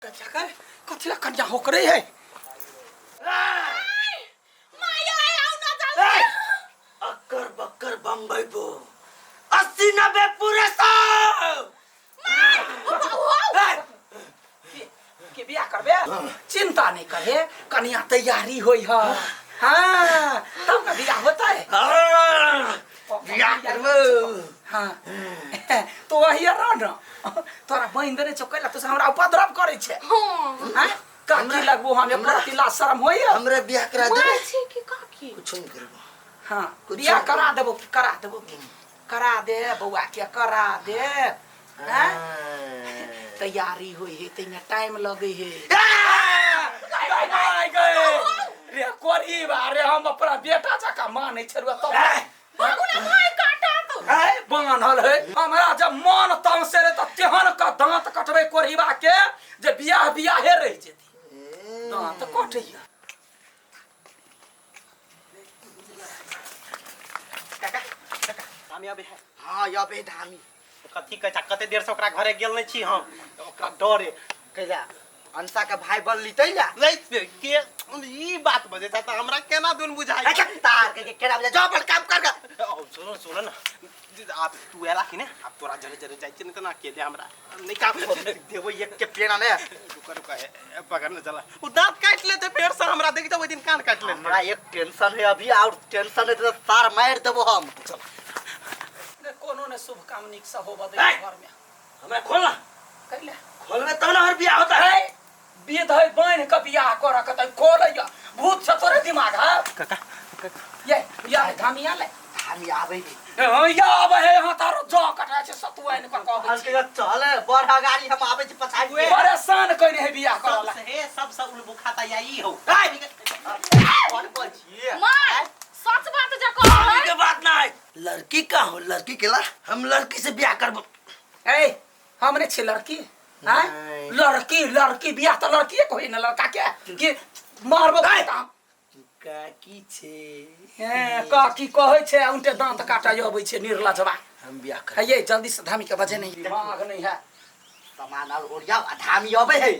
जगह कथी ला कन्या होकरे है अक्कर बक्कर बम्बई बो 80 90 पूरे 100। के बियाह करबे चिंता नहीं करे कन्या तैयारी होई है हाँ तब ना बियाह होता है बियाह करबो। हाँ तो वही रह न तोरा बहिन देने छौ कैला तू हमरा उपद्रव करै छै हाँ हैं काकी लगबो हम हमरा- प्रति ला शर्म होइए हमरा बियाह करा दे माय छी कि काकी कुछ नहीं करबो। हाँ कुछ बियाह नहीं। करा देबो की करा देबो की करा दे बौआ के करा दे हैं तैयारी होई है तैमे टाइम लगे है रे कोरी बा रे हम अपना बेटा जका मानै छै रे तब बाबू ने माय काटा तो है बान्हल है हमरा जब मन तमसे रे त तेहन क दांत कटबै कोढ़ीबा के जे बियाह बियाहे रहि जेतै दांत कटैया। काका काका धामी अबे है। हाँ अबे धामी। कथी कहै छै कते देर से ओकरा घरे गेल नहि छी हम ओकरा डरे। कैला अंसा के भाई बन लीतै ला नहीं के ई बात बजे था त हमरा केना दुन बुझाई। अच्छा तार के केना बुझाई जो अपन काम कर गा। ओ सुनो सुनो ना आप तू एला कि ने आप तोरा जरे जरे जाइ छी ने त ना अकेले हमरा नहीं काम देबो एक के पेड़ा ने। रुका रुका पकड़ ने चला उ दांत काट लेते फेर से हमरा देख ओइ दिन कान काट लेते। हमरा एक टेंशन है अभी और टेंशन है तो तार मार देबो हम। चल कोनो ने शुभ काम निक से होबे दे घर में। हमरा खोल ना कैला खोलबे तब ना हमर बियाह होता है। विध है बान्हि के बियाह करऽ के तऽ खोलैया भूत से तोरे दिमाग है काका काका ये या धामिया ले धामी आबै है। हाँ या आबै है यहाँ तारो जौ कटाइ छै सतुआइन कऽ कऽ अबै छै। चल बड़ गाड़ी हम आबै छी पछाड़ी से। परेशान कयने है बियाह करऽ ला। सबसे हे सबसे उलबुखा या ई हो। कौन बोल छी? माय सच बात जे कहै के बात ना है लड़की का हो लड़की के ला हम लड़की से बियाह करबो। ए हमने छी लड़की हैं लड़की लड़की बियाह तऽ लड़कीए के होई ना लड़का के कि मारबो काम काकी छे हे काकी कहै छै उनटे दांत काटय अबै छै निर्लजवा। हम बियाह कर है ये जल्दी से धामी के बजे नहीं दिमाग नहीं है। सामान और ओरियाओ आ धामी अबै है।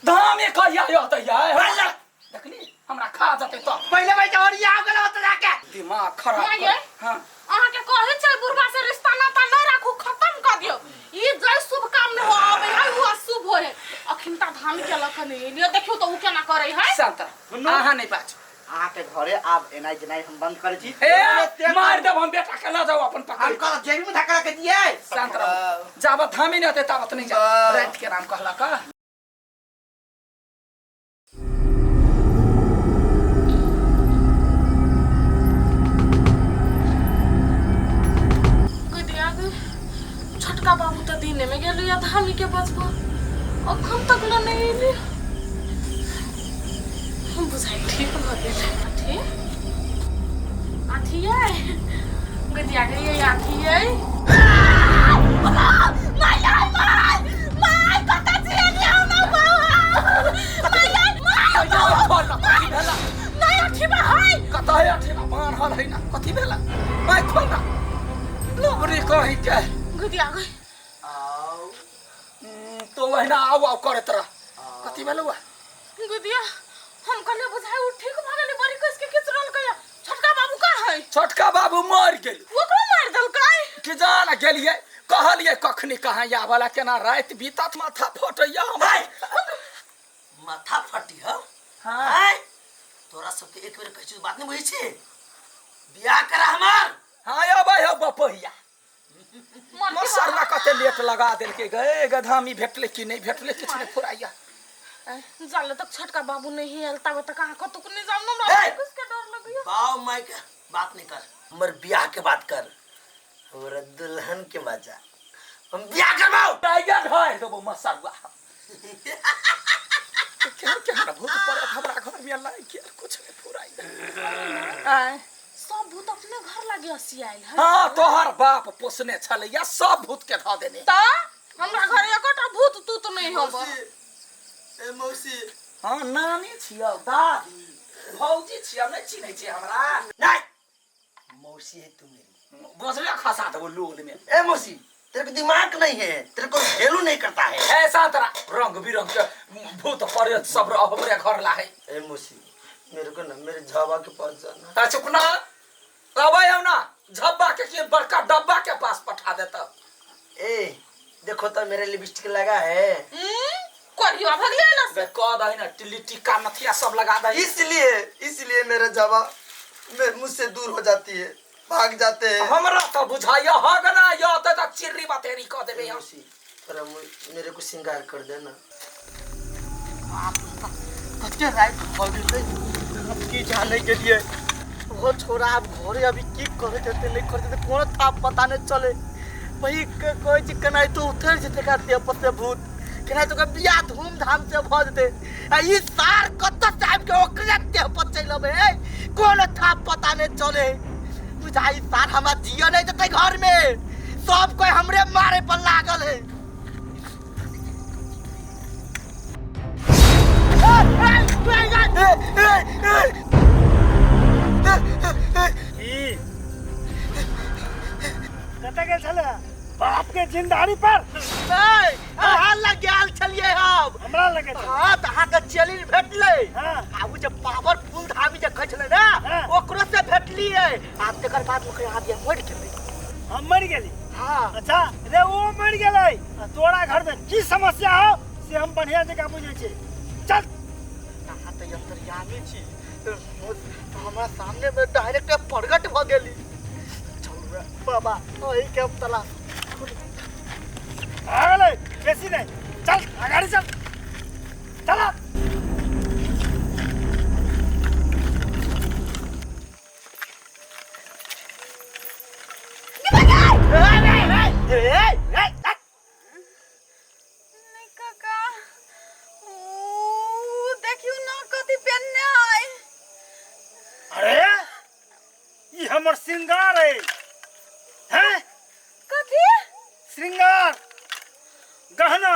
धामी कहिया अतै है देखली हमरा खा जतै तो पहिले भाई ओरियाओ गेल ओत जाके दिमाग खराब माय कर। ये? हाँ अहाँ के कहै छै बुढ़वा से रिश्ता नाता नहीं राखू खत्म कर दियो। ई जय शुभ काम न हो आबै है उ अशुभ होय है। अखिन ता धामी के लख नहीं एलियो देखियो तो उ केना करै है। शांत रह अहाँ नहीं बाजू। अहाँ के घरे आब एनाइ जेनाइ हम बंद करै छी। ए मार देब हम बेटा के ल जाओ अपन पकड़। हम कहब जेबी में धक्का के दिए। शांत रह जाबत धामी नहीं होते ताबत नहीं जाओ। रात के नाम कहलक। छोटका बाबू तो दिने में गेल या धामी के बजबो अखन तक न नहीं एली। हम बुझाइ ठीक भ गेल। अथी अथी ये गुदिया गई अथी ये my my my कत छी हम बाबा my my कथी भेला? नहीं अथी बा है कतऽ है अथी बा बान्हल है ना कथी भेला my खोल ना लोबरी कही के गुदिया गई तो वहिना आउ आउ करैत रह। कथी भेलौ गुदिया हम कहलिए बुझाइ उ ठीक भ गेलै बड़ी कस के खिचरल कया। छोटका बाबू का है? छोटका बाबू मर गेल। ओकरो मार देलकै कि जान गेलियै कहलियै कखनी कहाँ आबला केना राति बीतत माथा फटैया हमरा। माथा फटी हो। हाँ। तोरा सबके एक बेर कहै छी बात नहीं बुझै छी बियाह करा हमार। हाँ अबै हौ बपहिया मसरना कते लेट लगा देलकै गए गधामी भेटलै कि नहीं भेटलै किछु नहीं फुराइया। जाले तक छोटका बाबू नहीं आयल तब तक अहाँ कतौ नहीं जाउ न हमरा कुछ के डर लगैया। बाप my के बात नहीं कर हमर बियाह के बात कर हमरा दुल्हन के मजा हम बियाह करबाउ। टाइगर ढार देबो मसरुआ। क्या क्या हमरा भूत पड़त हमरा घर में लाग गेल कुछ नहीं फुराइया। आय सब भूत अपने घर लागे हसी आयल है। हाँ तोहर बाप पोसने छलैया सब भूत के धऽ देने। त हमरा घर एकोटा भूत तूत नहीं होब। ए मौसी। हाँ नानी छियौ दादी भौजी छियौ नहीं चिन्है छियै हमरा। नहीं मौसी है तू मेरी। गोजरे खसा देबो लोल में। ए मौसी तेरे को दिमाग नहीं है तेरे को हेलू नहीं करता है। ऐसा तरह रंग बिरंग के भूत प्रेत सब रह हमरे घर लाहे। ए मौसी, मेरे को ना मेरे झावा के पास जाना। ता चुप ना अबै हम ना झब्बा के के बड़का डब्बा के पास पठा देता। ए देखो तो मेरे लिपस्टिक लगा है। कोरियो भगले ना बे कह दही ना टिल्ली टिक्का नथिया सब लगा दही। इसलिए इसलिए मेरा जावा मुझसे दूर हो जाती है, भाग जाते हैं। हमरा तो बुझाइया हग ना यो त त चिर्री बतेरी कह देबे हम। मौसी, थोड़ा मेरे को श्रृंगार कर देना। कते रात भऽ गेलै, अब की जाने के लिए वो छोरा अब घरे अभी की करे देते नहीं करे देते कोनो था पता नहीं चले। वही कहै छी केनाहितो उतरि जेतै एकरा देह पर से भूत, केनाहितो ओकर बियाह धूमधाम से भऽ जेतै। आ ई सार कतऽ से आबि के ओकरे देह पर चलि अबै है, कोनो था पता नहीं चले। बुझाइ सार हमरा जियऽ नहीं देतै घर में, सब कोई हमरे मारे पर लागल है। की कतऽ गेल छलै बाप के जिंदारी पर? अहाँ लग गेल छलियै हम। हमरा लगे छलै? हाँ, तऽ अहाँके चेलिन भेटलै। हाँ। आ ओ जे पावरफुल धामी जे कहै छलै ने, हाँ। ओकरो से भेटलियै। आ तकर बाद ओकर आब मरि गेलै। हम मरि गेली? हाँ। अच्छा रे ओ मरि गेलै आ तोरा घर में की समस्या हो से हम बढ़िया जकाँ बुझै छी। चल। अहाँ तऽ अंतर्यामी छी, हमरा सामने में डायरेक्ट प्रकट भऽ गेली। चलू रे बाबा, ओही के हम तलाश। आ गेलै बेसी नहीं, चल अगाडि चल चल। नहीं काका, ऊ देखियो ना कथी पेनने है। अरे ई हमर श्रृंगार है। हैं? कथी? श्रृंगार गहना।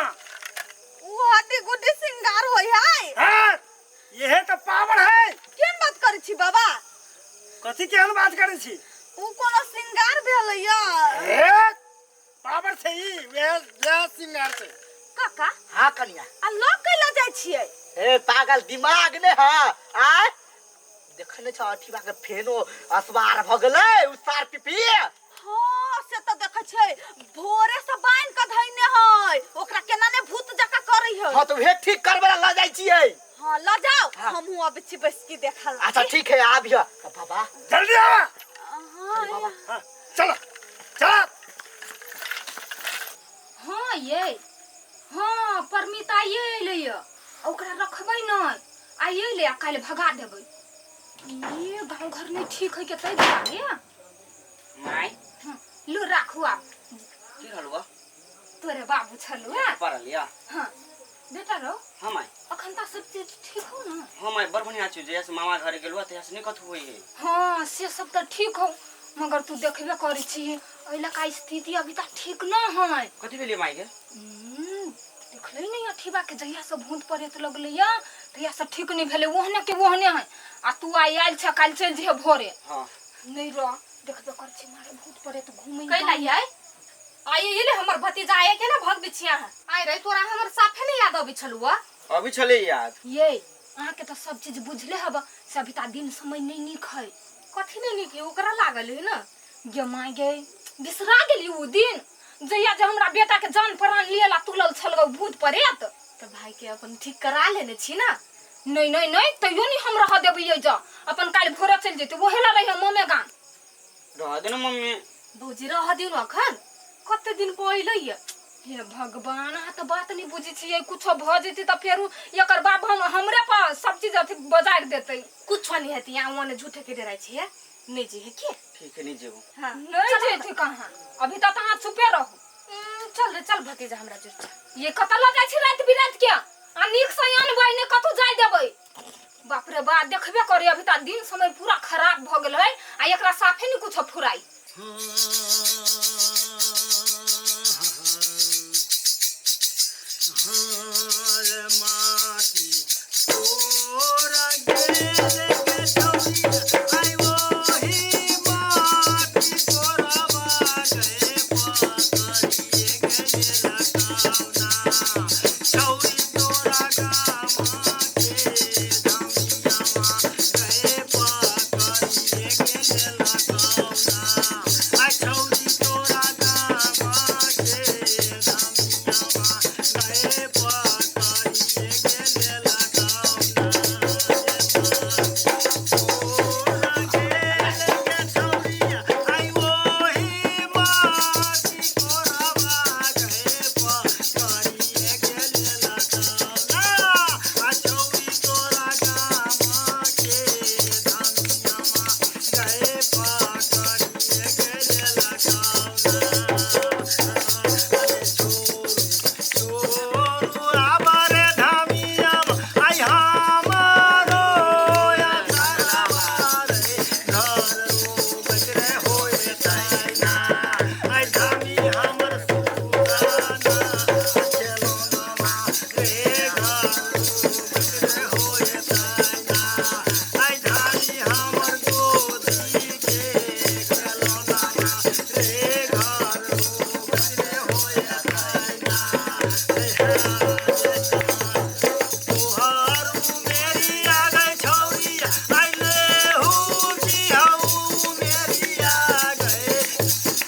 ऊ हड्डी गुड्डी श्रृंगार होय है। हाँ, यहे तो पावर है। केहन बात करै छी बाबा? कथी केहन बात करै छी? ऊ कोनो श्रृंगार भेलै या? ए पावर छै ई, वएह वएह श्रृंगार छै। काका। हाँ कनिया। आ लग कैला जाइ छियै? ए पागल दिमाग ने है आय, देखै नहि छ अठीबा के फेनो असवार भऽ गेलै उ सार पिपी। हाँ से तऽ देखै छियै भोरे से बान्हि कऽ धैने है, ओकरा केना ने भूत जकाँ करै है। हाँ तऽ उहे ठीक करबै ला लऽ जाइ छियै। हाँ लऽ जाओ, हाँ। हमहूँ अबै छी बैसकी देखऽ ला। अच्छा ठीक है, आबिह बाबा। जल्दी आवा। हाँ, बाबा। हाँ, चलो चलो। हाँ ये हाँ परमिता ये एलै यऽ, ओकरा रखबै नहि, आइ एलै आ काल्हि भगा देबै। ये गाँव घर नहि ठीक है के तै दुआरे। माय। हाँ, लो राखू आब। की रहलुआ? तोरे बाबू छलु है। पढ़ल या? हाँ बेटा रहो। हाँ माय। अखन तक सब चीज ठीक हो ना? हाँ माय, बड़ बढ़िया छै। जहिया से मामा घर गेलुआ तहिया से नहि कथू होइ है। हाँ से सब तऽ ठीक हो, मगर तू देखबे करै छी एहि लका स्थिति अभी तक ठीक न है। कथी भेलियै माय के? देखलै नहीं अठीबा के जहिया से भूत प्रेत लगलै या तहिया से ठीक नहीं भेलै, ओहने के ओहने है। आ तू आइ आयल छ काल्हि चलि जइहे भोरे। हाँ। नहीं रह, देखबे करै छी मारे भूत प्रेत घूमै। कैला यै? आइ एलै हमर भतीजा आए के ना भग बिछिया है। आइ रे तोरा हमर साफे नहीं याद अबै छलुआ? अभी छलै याद। ये अहाँ के तऽ सब चीज बुझले हब, से अभी ता दिन समय नहीं नीक है। कथी नहीं नीक है? ओकरा लागल है ना। गे माय गे, बिसरा गेली उ दिन जहिया जे हमरा बेटा के जान प्राण लिएला तुलल छल गो भूत प्रेत। तऽ भाई के अपन ठीक करा लेने छी ना? नहीं नहीं नहीं, तैयो नहीं हम रह देबै ये जा, अपन काल्हि भोरे चलि जेतै, ओहे ला रहिए ममे गाम। रह दे ना मम्मी। भौजी रह दियौ न अखन, कते दिन पर अइलै ये। हे भगवान, अहाँ तऽ बात नहीं बुझै छियै, कुछो भऽ जेतै तऽ फेरू एकर बाप हम हमरे पर सब चीज अथी बजारि देतै। कुछो नहीं हेतै, यहाँ ओने झूठे के डराइ छियै, नहीं जइहे की? ठीक है, नहीं जेबो। हाँ। नहीं जेतै कहाँ, अभी तक अहाँ चुपे रहू। चल रे चल भतीजा हमरा जुड़ चल। ये कतऽ लऽ जाइ छी राति बिराति के? आ नीक से अनबै नहि कतौ जाय देबै। बाप रे बाप, देखबे करी अभी तक दिन समय पूरा खराब भऽ गेल है, आ एकरा साफे नहीं कुछो फुराई। छौरी रे होए।